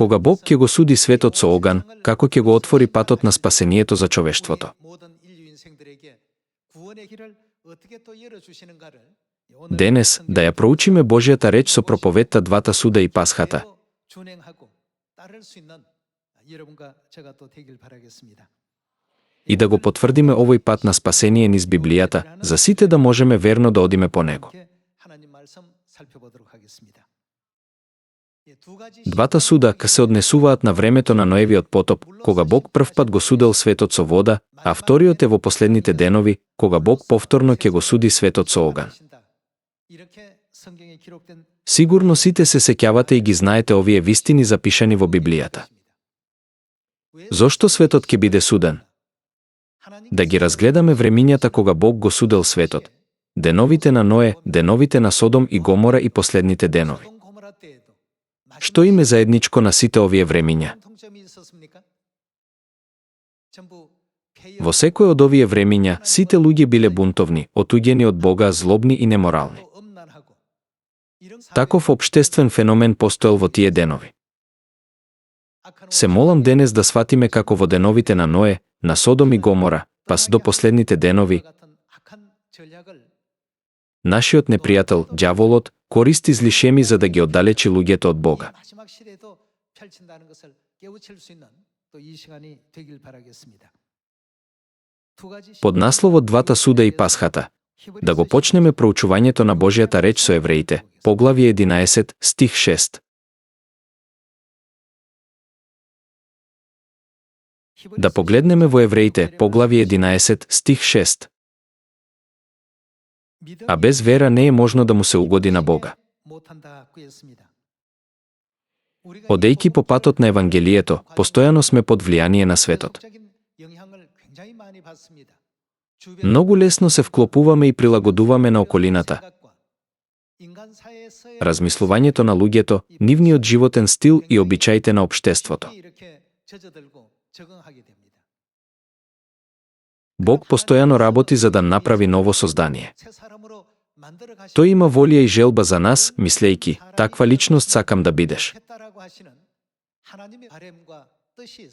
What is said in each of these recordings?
Кога Бог ќе го суди светот со оган, како ќе го отвори патот на спасението за човештвото. Денес, да ја проучиме Божјата реч со проповедта Двата суда и Пасхата. И да го потврдиме овој пат на спасение низ Библијата, за сите да можеме верно да одиме по него. Двата суда се однесуваат на времето на Ноевиот потоп, кога Бог првпат го судел светот со вода, а вториот е во последните денови, кога Бог повторно ќе го суди светот со оган. Сигурно сите се сеќавате и ги знаете овие вистини запишани во Библијата. Зошто светот ќе биде суден? Да ги разгледаме времињата кога Бог го судел светот. Деновите на Ное, деновите на Содом и Гомора и последните денови. Што им е заедничко на сите овие времиња? Во секој од овие времиња, сите луѓе биле бунтовни, отуѓени од Бога, злобни и неморални. Таков општествен феномен постоел во тие денови. Се молам денес да сватиме како во деновите на Ное, на Содом и Гомора, пас до последните денови, нашиот непријател, ѓаволот, користи зли шеми за да ги оддалечи луѓето од Бога. Под насловот Двата суда и Пасхата, да го почнеме проучувањето на Божјата реч со евреите, поглавје 11, стих 6. Да погледнеме во евреите, поглавје 11, стих 6. А без вера не е можно да му се угоди на Бога. Одејќи по патот на Евангелието, постојано сме под влијание на светот. Многу лесно се вклопуваме и прилагодуваме на околината. Размислувањето на луѓето, нивниот животен стил и обичаите на општеството. Бог постојано работи за да направи ново создание. Тој има волја и желба за нас, мислејки, таква личност сакам да бидеш.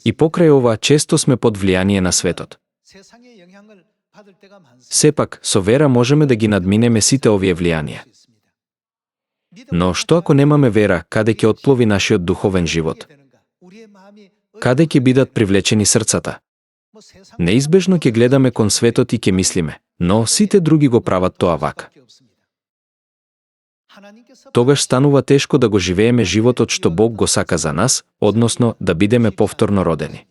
И покрај ова, често сме под влијание на светот. Сепак, со вера можеме да ги надминеме сите овие влијанија. Но што ако немаме вера, каде ќе отплови нашиот духовен живот? Каде ќе бидат привлечени срцата? Неизбежно ќе гледаме кон светот и ќе мислиме, но сите други го прават тоа вака. Тогаш станува тешко да го живееме животот што Бог го сака за нас, односно да бидеме повторно родени.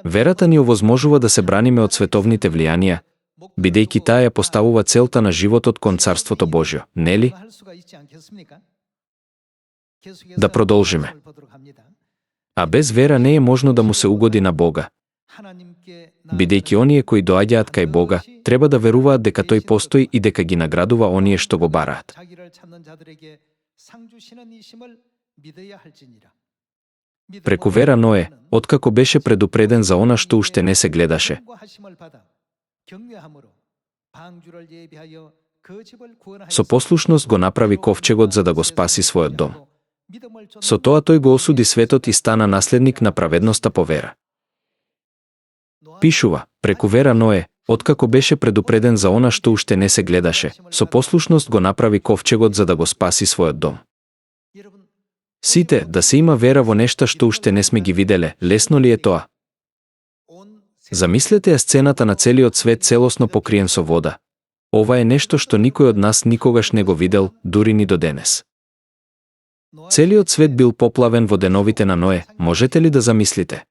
Верата ни овозможува да се браниме од световните влијанија, бидејќи таа ја поставува целта на животот кон Царството Божјо, нели? Да продолжиме. А без вера не е можно да му се угоди на Бога, бидејќи оние кои доаѓаат кај Бога, треба да веруваат дека Тој постои и дека ги наградува оние што го бараат. Преку вера Ное, откако беше предупреден за она што уште не се гледаше, со послушност го направи ковчегот за да го спаси својот дом. Со тоа тој го осуди светот и стана наследник на праведноста по вера. Пишува, преку вера Ное, откако беше предупреден за она што уште не се гледаше, со послушност го направи ковчегот за да го спаси својот дом. Сите, да се има вера во нешта што уште не сме ги виделе, лесно ли е тоа? Замислете ја сцената на целиот свет целосно покриен со вода. Ова е нешто што никој од нас никогаш не го видел, дури ни до денес. Целиот свет бил поплавен во деновите на Ное, можете ли да замислите?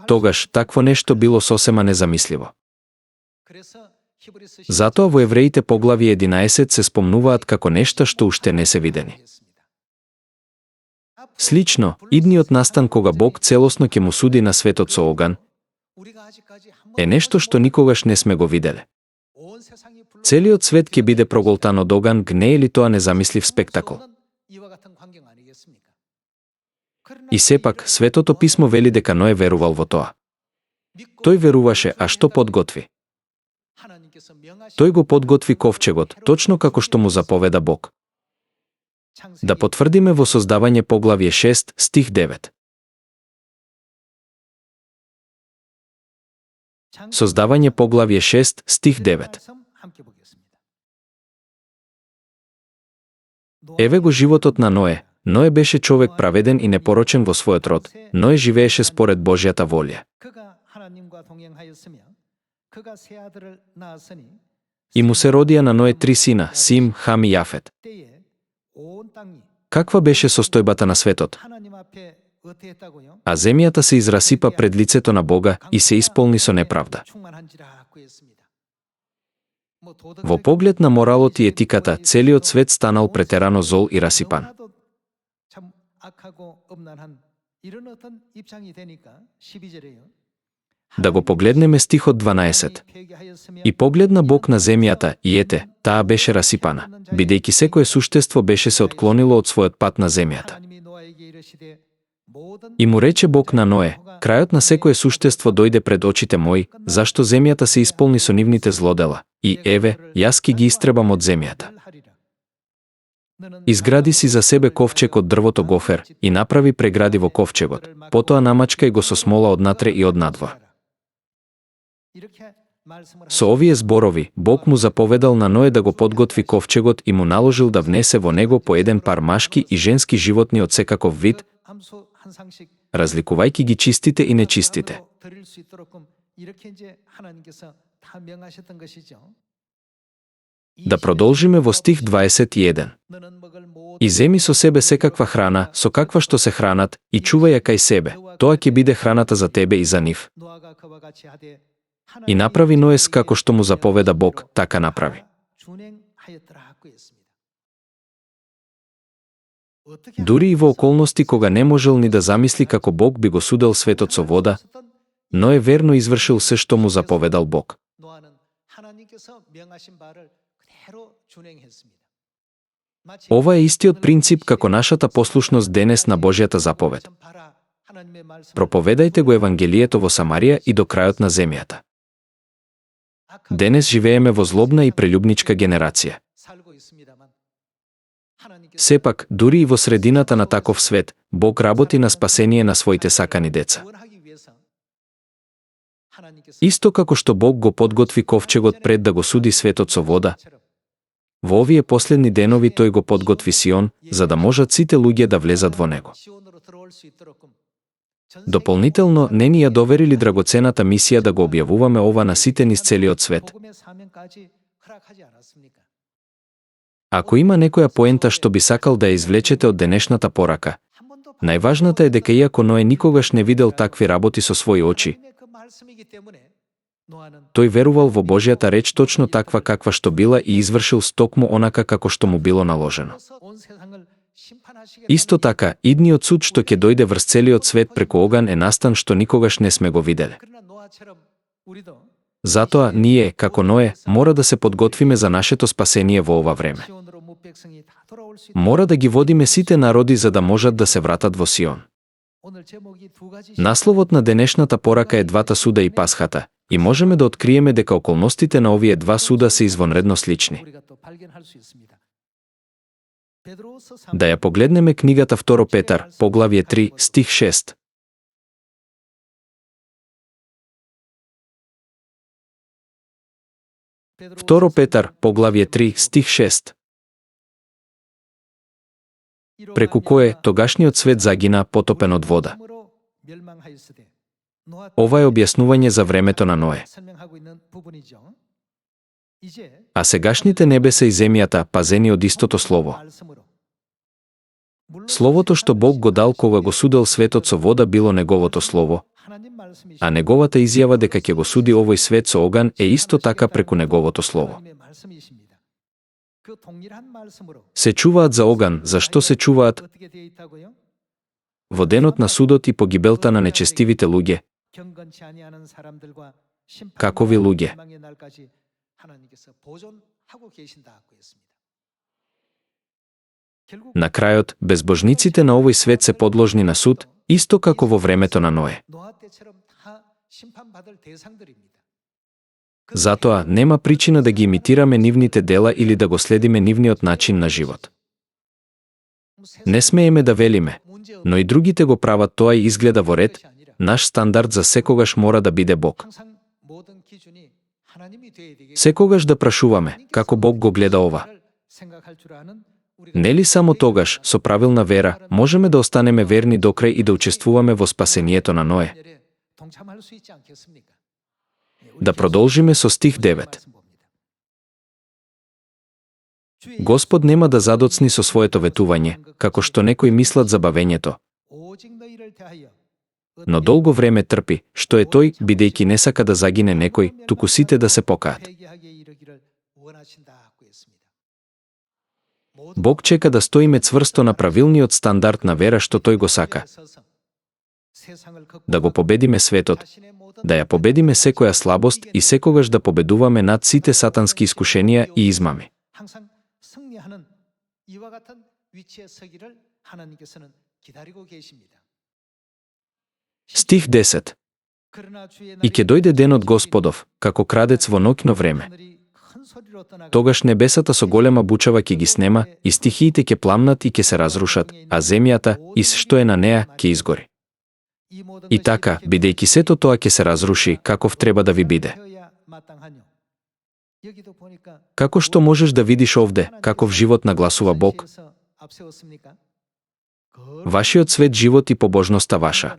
Тогаш такво нешто било сосема незамисливо. Затоа во Евреите поглавје 11 се спомнуваат како нешта што уште не се видени. Слично, идниот настан кога Бог целосно ќе му суди на светот со оган, е нешто што никогаш не сме го виделе. Целиот свет ќе биде проголтан од оган, не е ли тоа незамислив спектакл? И сепак, Светото писмо вели дека Ное верувал во тоа. Тој веруваше, а што подготви? Тој го подготви ковчегот, точно како што му заповеда Бог. Да потврдиме во Создавање поглавје 6, стих 9. Создавање поглавје 6, стих 9. Еве го животот на Ное. Ное беше човек праведен и непорочен во својот род. Ное живееше според Божјата волја. И му се родија на Ное 3 сина, Сим, Хам и Јафет. Каква беше состојбата на светот? А земјата се израсипа пред лицето на Бога и се исполни со неправда. Во поглед на моралот и етиката, целиот свет станал претерано зол и расипан. Да го погледнеме стихот 12. И погледна Бог на земјата, и ете, таа беше расипана, бидејќи секое суштество беше се отклонило од својот пат на земјата. И му рече Бог на Ное: крајот на секое суштество дојде пред очите мои, зашто земјата се исполни со нивните злодела, и еве, јас ќе ги истребам од земјата. Изгради си за себе ковчег од дрвото гофер и направи прегради во ковчегот, потоа намачкај го со смола однатре и однадвор. Со овие зборови, Бог му заповедал на Ное да го подготви ковчегот и му наложил да внесе во него по еден пар машки и женски животни од секаков вид, разликувајќи ги чистите и нечистите. Да продолжиме во стих 21. И земи со себе секаква храна, со каква што се хранат, и чувај ја кај себе, тоа ќе биде храната за тебе и за нив. И направи Ноес како што му заповеда Бог, така направи. Дури и во околности кога не можел ни да замисли како Бог би го судел светот со вода, Ное верно извршил се што му заповедал Бог. Ова е истиот принцип како нашата послушност денес на Божјата заповед. Проповедајте го Евангелието во Самарија и до крајот на земјата. Денес живееме во злобна и прелюбничка генерација. Сепак, дури и во средината на таков свет, Бог работи на спасение на своите сакани деца. Исто како што Бог го подготви ковчегот пред да го суди светот со вода, во овие последни денови тој го подготви Сион, за да можат сите луѓе да влезат во него. Дополнително, не ни ја доверили драгоцената мисија да го објавуваме ова на сите низ целиот свет. Ако има некоја поента што би сакал да ја извлечете од денешната порака, најважната е дека иако Ное никогаш не видел такви работи со своји очи, тој верувал во Божјата реч точно таква каква што била и извршил стокму онака како што му било наложено. Исто така, идниот суд што ќе дојде врз целиот свет преку оган е настан што никогаш не сме го виделе. Затоа, ние, како Ное, мора да се подготвиме за нашето спасение во ова време. Мора да ги водиме сите народи за да можат да се вратат во Сион. Насловот на денешната порака е двата суда и пасхата, и можеме да откриеме дека околностите на овие два суда се извонредно слични. Да ја погледнеме книгата 2 Петар, поглавје 3, стих 6. Второ Петар, поглавје 3, стих 6. Преку кое тогашниот свет загина потопен од вода. Ова е објаснување за времето на Ное. А сегашните небеса и земјата пазени од истото слово. Словото што Бог го дал кога го судел светот со вода било неговото слово, а неговата изјава дека ќе го суди овој свет со оган е исто така преку неговото слово. Се чуваат за оган, зашто се чуваат? Во денот на судот и погибелта на нечестивите луѓе. Какови луѓе? На крајот, безбожниците на овој свет се подложни на суд, исто како во времето на Ное. Затоа нема причина да ги имитираме нивните дела или да го следиме нивниот начин на живот. Не смееме да велиме, но и другите го прават тоа и изгледа во ред. Наш стандард за секогаш мора да биде Бог. Секогаш да прашуваме како Бог го гледа ова. Нели само тогаш, со правилна вера, можеме да останеме верни докрај и да учествуваме во спасението на Ное? Да продолжиме со стих 9. Господ нема да задоцни со своето ветување, како што некои мислат за бавењето, но долго време трпи, што е тој, бидејќи не сака да загине некој, туку сите да се покаат. Бог чека да стоиме цврсто на правилниот стандард на вера што тој го сака. Да го победиме светот, да ја победиме секоја слабост и секогаш да победуваме над сите сатански искушенија и измами. Стих 10. И ќе дојде денот Господов, како крадец во ноќно време. Тогаш небесата со голема бучава ќе ги снема, и стихиите ќе пламнат и ќе се разрушат, а земјата, и што е на неа, ќе изгори. И така, бидејќи сето тоа ќе се разруши, каков треба да ви биде? Како што можеш да видиш овде, каков живот нагласува Бог? Вашиот свет живот и побожноста ваша.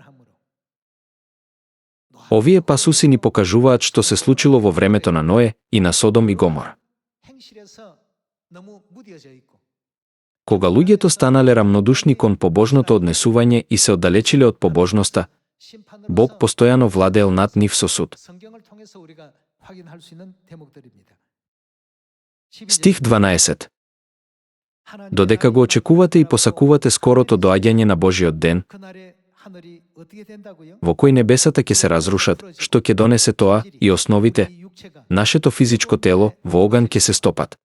Овие пасуси ни покажуваат што се случило во времето на Ное и на Содом и Гомора. Кога луѓето станале рамнодушни кон побожното однесување и се оддалечиле од побожноста, Бог постојано владеел над нив со суд. Стих 12. Додека го очекувате и посакувате скорото доаѓање на Божиот ден, во кој небесата ќе се разрушат, што ќе донесе тоа, и основите, нашето физичко тело, во оган ќе се стопат.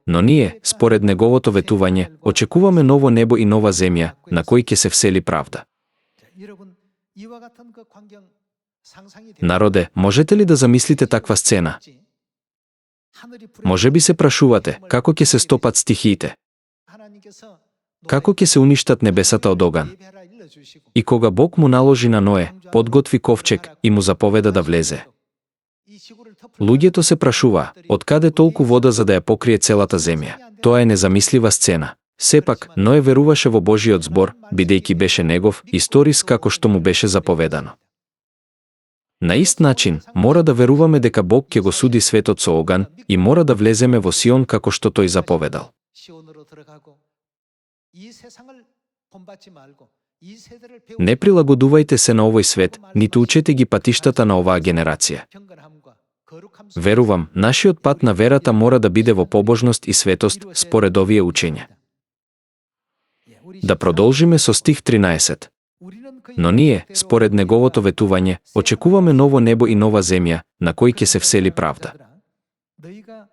Но ние, според неговото ветување, очекуваме ново небо и нова земја, на кој ќе се всели правда. Народе, можете ли да замислите таква сцена? Може би се прашувате, како ќе се стопат стихиите? Како ќе се уништат небесата од оган? И кога Бог му наложи на Ное, подготви ковчег и му заповеда да влезе. Луѓето се прашува, откаде толку вода за да ја покрие целата земја? Тоа е незамислива сцена. Сепак, Ное веруваше во Божиот збор, бидејќи беше негов и стори како што му беше заповедано. На ист начин, мора да веруваме дека Бог ќе го суди светот со оган и мора да влеземе во Сион како што тој заповедал. Не прилагодувајте се на овој свет, ниту учете ги патиштата на оваа генерација. Верувам, нашиот пат на верата мора да биде во побожност и светост според овие учења. Да продолжиме со стих 13. Но ние, според неговото ветување, очекуваме ново небо и нова земја, на кој ќе се всели правда.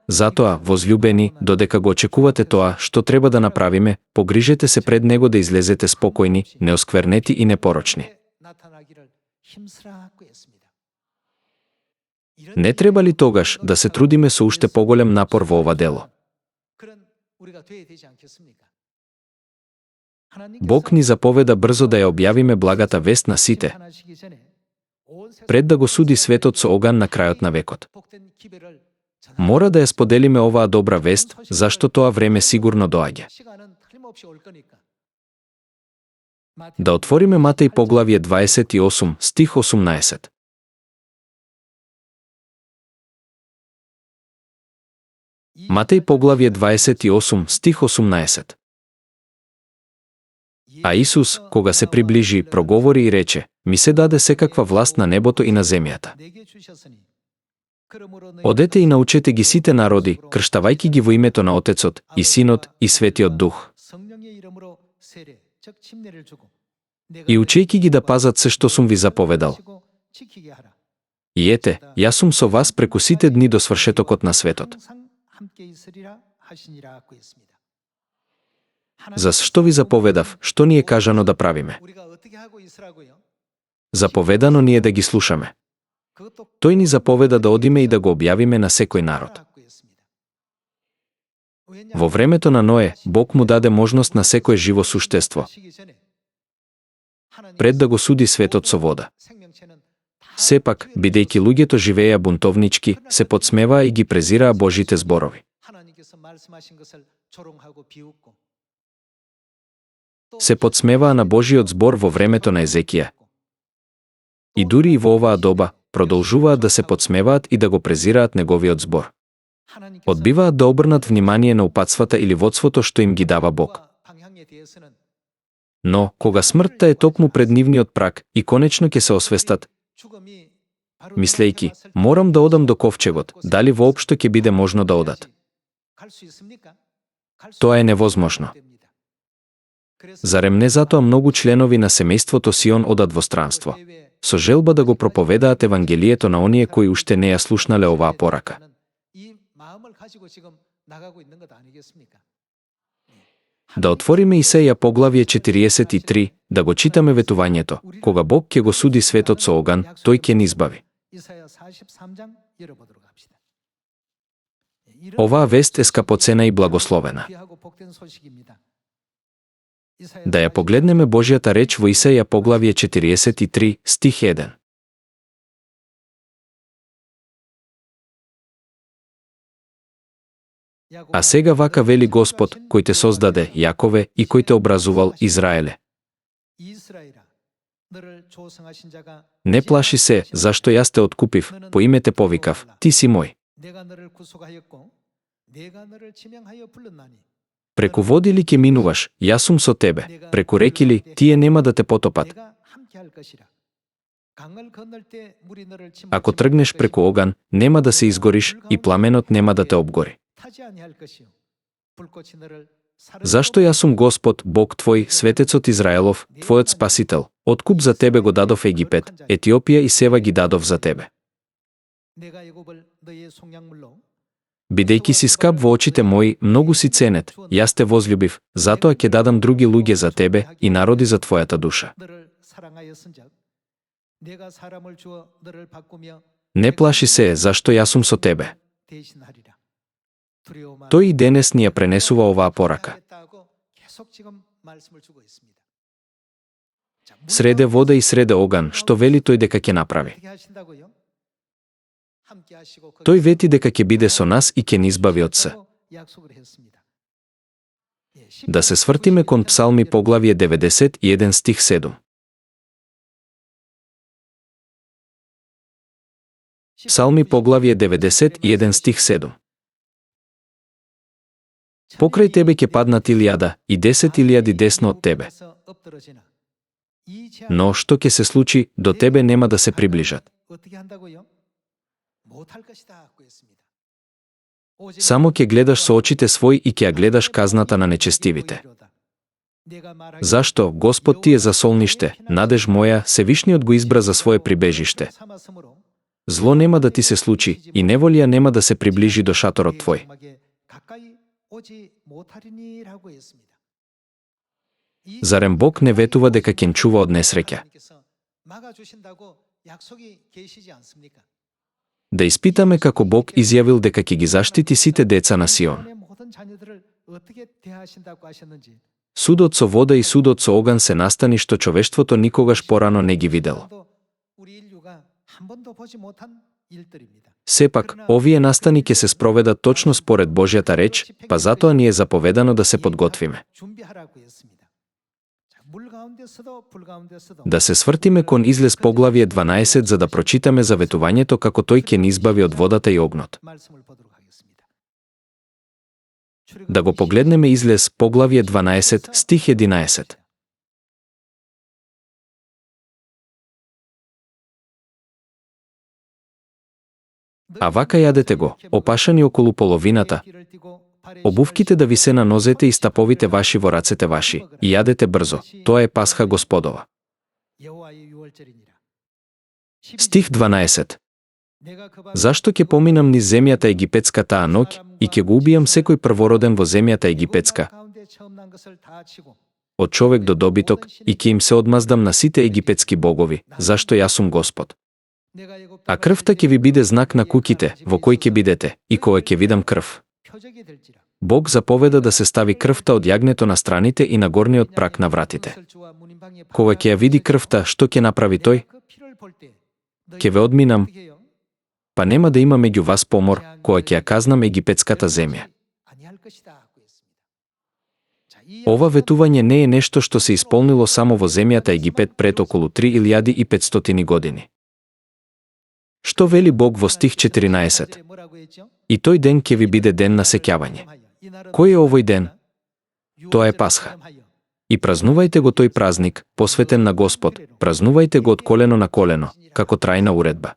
Затоа, возлюбени, додека го очекувате тоа, што треба да направиме, погрижете се пред него да излезете спокојни, неосквернети и непорочни. Не треба ли тогаш да се трудиме со уште поголем напор во ова дело? Бог ни заповеда брзо да ја објавиме благата вест на сите, пред да го суди светот со оган на крајот на векот. Мора да ја споделиме оваа добра вест, зашто тоа време сигурно доаѓа. Да отвориме Матеј поглавје 28, стих 18. Матеј поглавје 28, стих 18. А Исус, кога се приближи, проговори и рече: Ми се даде секаква власт на небото и на земјата. Одете и научете ги сите народи, крштавајќи ги во името на Отецот, и Синот, и Светиот Дух. И учејќи ги да пазат се што сум ви заповедал. И ете, јас сум со вас преку сите дни до свршетокот на светот. За што ви заповедав, што ни е кажано да правиме? Заповедано ни е да ги слушаме. Тој ни заповеда да одиме и да го објавиме на секој народ. Во времето на Ное, Бог му даде можност на секое живо суштество, пред да го суди светот со вода. Сепак, бидејќи луѓето живееја бунтовнички, се подсмеваа и ги презираа Божите зборови. Се подсмеваа на Божиот збор во времето на Езекија. И дури и во оваа доба, продолжуваат да се подсмеваат и да го презираат неговиот збор. Одбиваат да обрнат внимание на упатствата или водството што им ги дава Бог. Но, кога смртта е токму пред нивниот праг и конечно ќе се освестат, мислејки, морам да одам до ковчегот, дали воопшто ќе биде можно да одат? Тоа е невозможно. Зарем не затоа многу членови на семејството Сион одат во странство, со желба да го проповедаат Евангелието на оние кои уште не ја слушнале оваа порака? Да отвориме Исаија поглавје 43, да го читаме ветувањето. Кога Бог ќе го суди светот со оган, тој ќе ни избави. Оваа вест е скапоцена и благословена. Да ја погледнеме Божјата реч во Исаија поглавје 43, стих 1. А сега вака вели Господ, кој те создаде, Јакове, и кој те образувал, Израеле. Не плаши се, зашто јас те откупив, по име те повикав, ти си мој. Преку води ли ќе минуваш, јас сум со тебе, преку реки ли, тие нема да те потопат. Ако тргнеш преку оган, нема да се изгориш и пламенот нема да те обгори. Зашто јас сум Господ, Бог твој, светецот Израелов, твојот спасител. Откуп за тебе го дадов Египет, Етиопија и Сева ги дадов за тебе. Бидејќи си скап во очите мои, многу си ценет, јас те возлюбив, затоа ќе дадам други луѓе за тебе и народи за твојата душа. Не плаши се, зашто јас сум со тебе. Тој и денес ни ја пренесува оваа порака. Среде вода и среде оган, што вели тој дека ќе направи? Тој вети дека ќе биде со нас и ќе ни избави од се. Да се свртиме кон Псалми поглавје 91 стих 7. Псалми поглавје 91 стих 7. Покрај тебе ќе паднат 1000 и 10.000 десно од тебе. Но што ќе се случи, до тебе нема да се приближат. Само ќе гледаш со очите свој и ќе ја гледаш казната на нечестивите. Зашто, Господ ти е за солниште, надеж моја, Севишниот го избра за свое прибежиште. Зло нема да ти се случи и неволја нема да се приближи до шаторот твој. Зарем Бог не ветува дека ќе чува од несреќа? Да испитаме како Бог изјавил дека ќе ги заштити сите деца на Сион. Судот со вода и судот со оган се настани што човештвото никогаш порано не ги видело. Сепак, овие настани ќе се спроведат точно според Божјата реч, па затоа ни е заповедано да се подготвиме. Да се свртиме кон Излез поглавје 12 за да прочитаме за ветувањето како тој ќе ни избави од водата и огнот. Да го погледнеме Излез поглавје 12 стих 11. А вака јадете го, опашани околу половината, обувките да ви се на нозете и стаповите ваши во рацете ваши, и јадете брзо, тоа е Пасха Господова. Стих 12. Зашто ќе поминам низ земјата египетска таа ноќ и ќе го убијам секој првороден во земјата египетска, од човек до добиток, и ќе им се одмаздам на сите египетски богови, зашто јас сум Господ. А крвта ќе ви биде знак на куќите, во кој ќе бидете, и кога ќе видам крв, Бог заповеда да се стави крвта од јагнето на страните и на горниот прак на вратите. Кога ќе ја види крвта, што ќе направи тој? Ќе ве одминам, па нема да има меѓу вас помор, кога ќе ја казнам египетската земја. Ова ветување не е нешто што се исполнило само во земјата Египет пред околу 3500 години. Што вели Бог во стих 14? И тој ден ќе ви биде ден на сеќавање. Кој е овој ден? Тоа е Пасха. И празнувајте го тој празник, посветен на Господ, празнувајте го од колено на колено, како трајна уредба.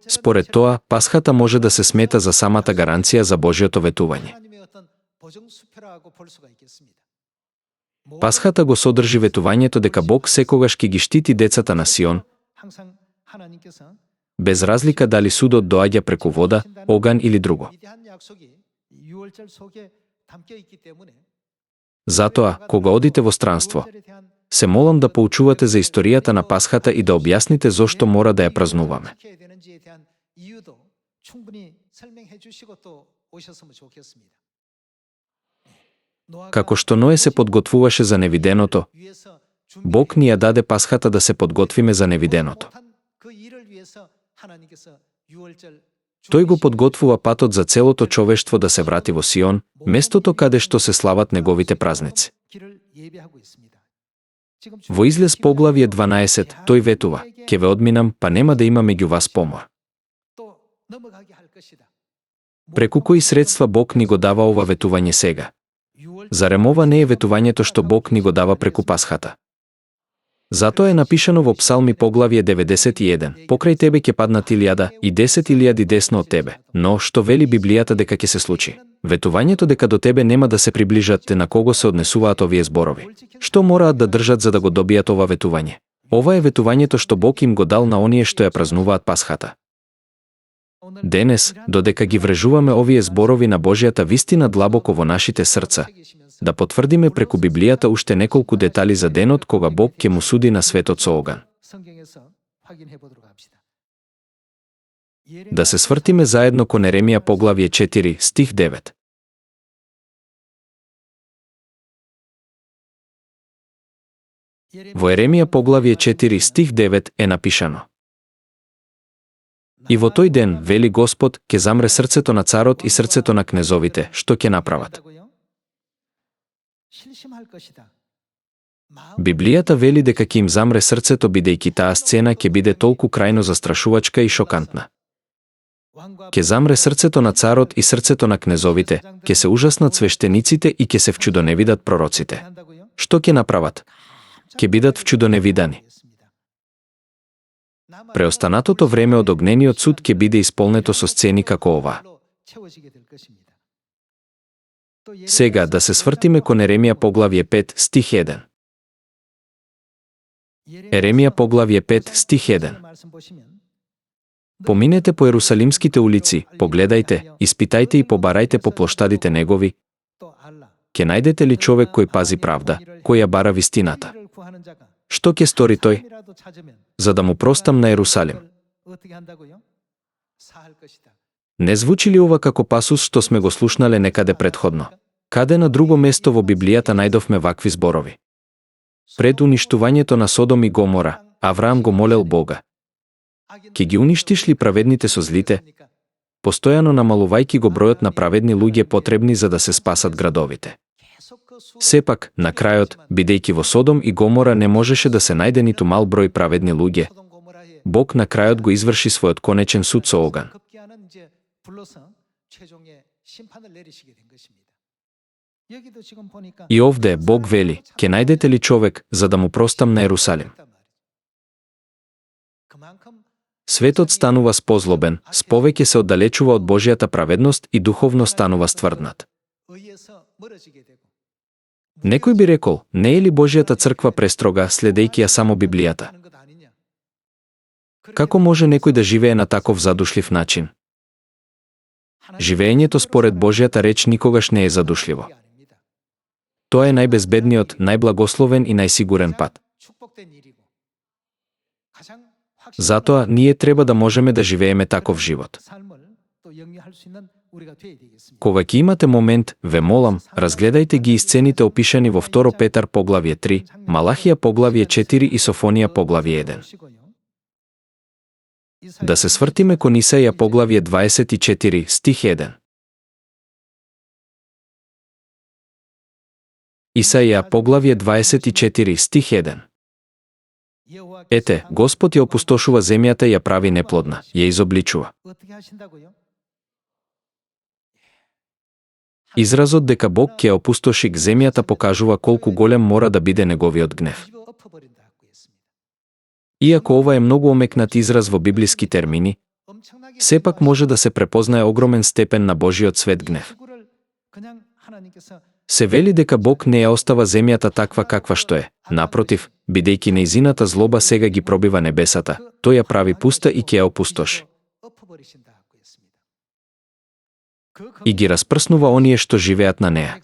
Според тоа, Пасхата може да се смета за самата гаранција за Божјото ветување. Пасхата го содржи ветувањето дека Бог секогаш ќе ги штити децата на Сион, без разлика дали судот доаѓа преку вода, оган или друго. Затоа, кога одите во странство, се молам да поучувате за историјата на Пасхата и да објасните зошто мора да ја празнуваме. Како што Ное се подготвуваше за невиденото, Бог ни ја даде Пасхата да се подготвиме за невиденото. Тој го подготвува патот за целото човештво да се врати во Сион, местото каде што се слават неговите празници. Во Излез поглавје 12, тој ветува: ќе ве одминам, па нема да има меѓу вас помор. Преку кои средства Бог ни го дава ова ветување сега? Зарем ова не е ветувањето што Бог ни го дава преку Пасхата? Затоа е напишано во Псалми поглавје 91: покрај тебе ќе паднат 1000 и 10.000 десно од тебе. Но што вели Библијата дека ќе се случи? Ветувањето дека до тебе нема да се приближат, на кого се однесуваат овие зборови? Што мораат да држат за да го добијат ова ветување? Ова е ветувањето што Бог им го дал на оние што ја празнуваат Пасхата. Денес, додека ги врежуваме овие зборови на Божјата вистина длабоко во нашите срца, да потврдиме преку Библијата уште неколку детали за денот кога Бог ќе му суди на светот со оган. Да се свртиме заедно кон Еремија поглавје 4, стих 9. Во Еремија поглавје 4, стих 9 е напишано: и во тој ден, вели Господ, ќе замре срцето на царот и срцето на кнезовите, што ќе направат? Библијата вели дека ќе им замре срцето бидејќи таа сцена ќе биде толку крајно застрашувачка и шокантна. Ќе замре срцето на царот и срцето на кнезовите, ќе се ужаснат свештениците и ќе се вчудоневидат пророците. Што ќе направат? Ќе бидат вчудоневидани. Преостанатото време од огнениот суд ќе биде исполнето со сцени како ова. Сега да се свртиме кон Еремија поглавје 5, стих 1. Еремија поглавје 5, стих 1. Поминете по ерусалимските улици, погледајте, испитајте и побарајте по плоштадите негови. Ќе најдете ли човек кој пази правда, кој ја бара вистината? Што ќе стори тој? За да му простам на Ерусалим. Не звучи ли ова како пасус што сме го слушнале некаде предходно? Каде на друго место во Библијата најдовме вакви зборови? Пред уништувањето на Содом и Гомора, Авраам го молел Бога: ќе ги уништиш ли праведните со злите? Постојано намалувајќи го бројот на праведни луѓе потребни за да се спасат градовите. Сепак, на крајот, бидејќи во Содом и Гомора не можеше да се најде ниту мал број праведни луѓе, Бог на крајот го изврши својот конечен суд со оган. И овде Бог вели: ќе најдете ли човек за да му простам на Ерусалим? Светот станува спозлобен, сповеќе се оддалечува од Божјата праведност и духовно станува стврднат. Некој би рекол: не е ли Божјата црква престрога, следејќи ја само Библијата? Како може некој да живее на таков задушлив начин? Живеењето според Божјата реч никогаш не е задушливо. Тоа е најбезбедниот, најблагословен и најсигурен пат. Затоа ние треба да можеме да живееме таков живот. Кога ќе имате момент, ве молам, разгледајте ги и сцените опишани во 2 Петар поглавје 3, Малахија поглавје 4 и Софонија поглавје 1. Да се свртиме кон Исаија поглавје 24, стих 1. Исаија поглавје 24, стих 1. Ете, Господ ја опустошува земјата и ја прави неплодна, ја изобличува. Изразот дека Бог ќе ја опустоши земјата покажува колку голем мора да биде неговиот гнев. Иако ова е многу омекнат израз во библиски термини, сепак може да се препознае огромен степен на Божиот свет гнев. Се вели дека Бог не ја остава земјата таква каква што е. Напротив, бидејќи нејзината злоба сега ги пробива небесата, тој ја прави пуста и ќе ја опустоши. И ги распрснува оние што живеат на неа.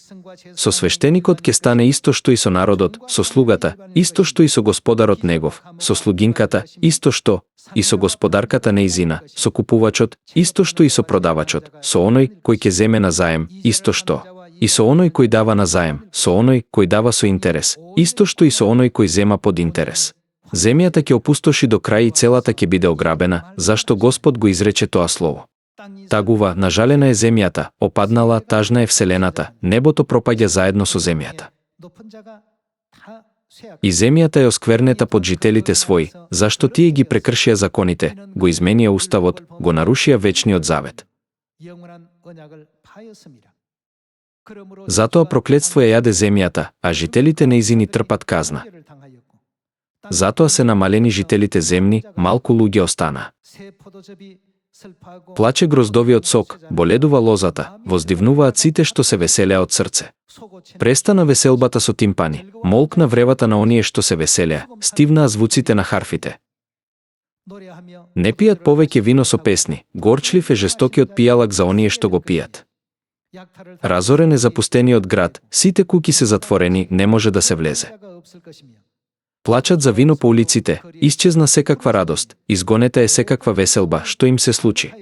Со свештеникот ќе стане исто што и со народот, со слугата, исто што и со господарот негов, со слугинката, исто што и со господарката нејзина, со купувачот, исто што и со продавачот, со оној кој ќе земе на заем, исто што и со оној кој дава на заем, со оној кој дава со интерес, исто што и со оној кој зема под интерес. Земјата ќе опустоши до крај и целата ќе биде ограбена, зашто Господ го изрече тоа слово. Тагува, нажалена е земјата, опаднала, тажна е вселената, небото пропаѓа заедно со земјата. И земјата е осквернета под жителите своји, зашто тие ги прекршија законите, го изменија уставот, го нарушија вечниот завет. Затоа проклетство ја јаде земјата, а жителите нејзини трпат казна. Затоа се намалени жителите земни, малку луѓе остана. Плаче гроздовиот сок, боледува лозата, воздивнуваат сите што се веселеа од срце. Престана веселбата со тимпани, молкна вревата на оние што се веселеа, стивнаа звуците на харфите. Не пијат повеќе вино со песни, горчлив е жестокиот пијалак за оние што го пијат. Разорен е запустениот град, сите куќи се затворени, не може да се влезе. Плачат за вино по улиците, исчезна секаква радост, изгонета е секаква веселба, што им се случи.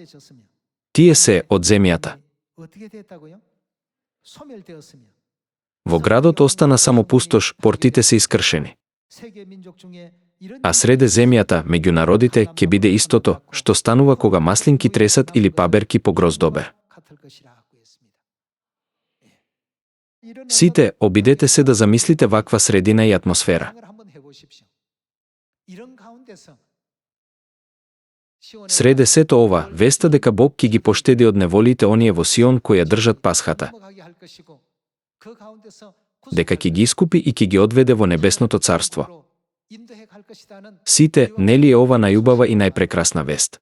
Тие се од земјата. Во градот остана само пустош, портите се искршени. А среде земјата, меѓу народите, ќе биде истото, што станува кога маслинки тресат или паберки по гроздобер. Сите, обидете се да замислите ваква средина и атмосфера. Среде сето ова, веста дека Бог ќе ги поштеди од неволите оние во Сион кои ја држат пасхата, дека ќе ги искупи и ќе ги одведе во небесното царство. Сите, нели е ова најубава и најпрекрасна вест?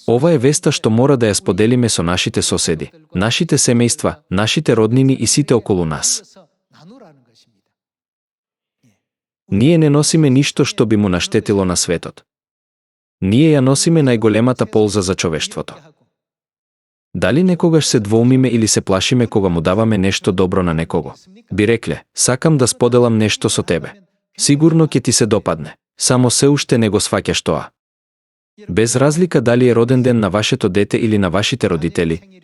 Ова е веста што мора да ја споделиме со нашите соседи, нашите семејства, нашите роднини и сите околу нас. Ние не носиме ништо што би му наштетило на светот. Ние ја носиме најголемата полза за човештвото. Дали некогаш се двоумиме или се плашиме кога му даваме нешто добро на некого? Би рекле, сакам да споделам нешто со тебе. Сигурно ќе ти се допадне. Само се уште не го сваќаш тоа. Без разлика дали е роден ден на вашето дете или на вашите родители,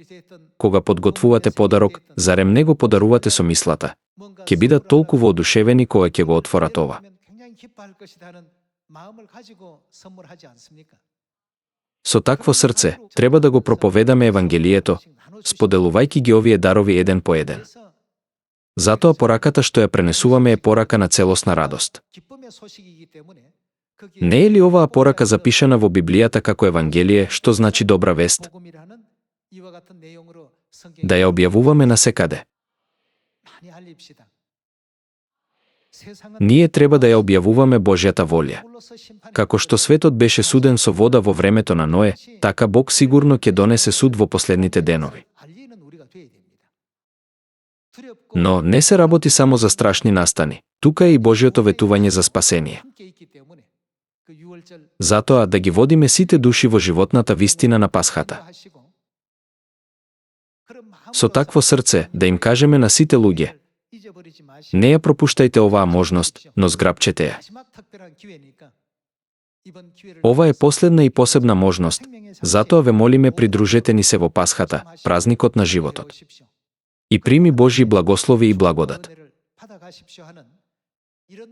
кога подготвувате подарок, зарем не го подарувате со мислата? Ќе бидат толку воодушевени кога ќе го отворат ова. Со такво срце, треба да го проповедаме Евангелието, споделувајќи ги овие дарови еден по еден. Затоа пораката што ја пренесуваме е порака на целосна радост. Не е ли оваа порака запишана во Библијата како Евангелие, што значи добра вест? Да ја објавуваме насекаде. Ние треба да ја објавуваме Божјата волја. Како што светот беше суден со вода во времето на Ное, така Бог сигурно ќе донесе суд во последните денови. Но не се работи само за страшни настани. Тука е и Божјото ветување за спасение. Затоа да ги водиме сите души во животната вистина на пасхата. Со такво срце да им кажеме на сите луѓе: не ја пропуштајте оваа можност, но зграбчете ја. Ова е последна и посебна можност, затоа ве молиме придружете ни се во Пасхата, празникот на животот. И прими Божји благослови и благодат.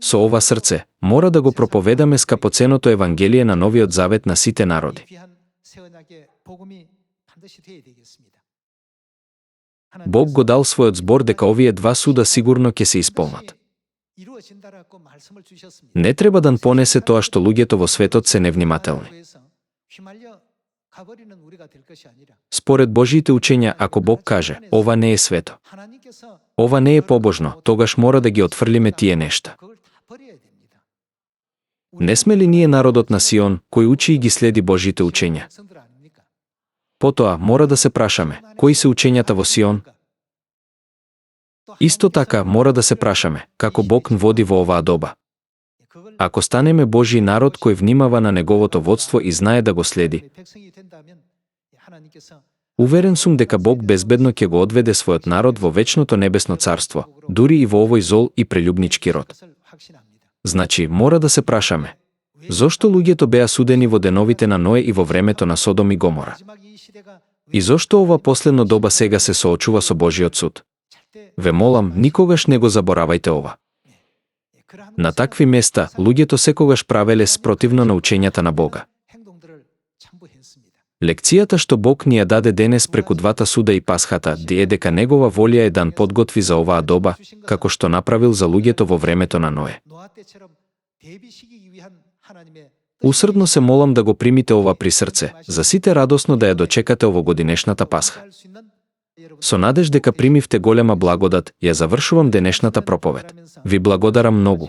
Со ова срце, мора да го проповедаме скапоценото Евангелие на Новиот Завет на сите народи. Бог го дал својот збор дека овие два суда сигурно ќе се исполнат. Не треба да понесе тоа што луѓето во светот се невнимателни. Според Божјите учења, ако Бог каже, ова не е свето, ова не е побожно, тогаш мора да ги отфрлиме тие нешта. Не сме ли ние народот на Сион, кој учи и ги следи Божјите учења? Потоа, мора да се прашаме, кои се учењата во Сион? Исто така, мора да се прашаме, како Бог води во оваа доба. Ако станеме Божји народ кој внимава на Неговото водство и знае да го следи, уверен сум дека Бог безбедно ќе го одведе својот народ во вечното небесно царство, дури и во овој зол и прелюбнички род. Значи, мора да се прашаме, зошто луѓето беа судени во деновите на Ное и во времето на Содом и Гомора? И зошто ова последно доба сега се соочува со Божјиот суд? Ве молам, никогаш не го заборавајте ова. На такви места, луѓето секогаш правеле спротивно на учењата на Бога. Лекцијата што Бог ни ја даде денес преку двата суда и Пасхата, е дека Негова волја е да подготви за оваа доба, како што направил за луѓето во времето на Ное. Усрдно се молам да го примите ова при срце, за сите радосно да ја дочекате овогодинешната Пасха. Со надеж дека примивте голема благодат, ја завршувам денешната проповед. Ви благодарам многу.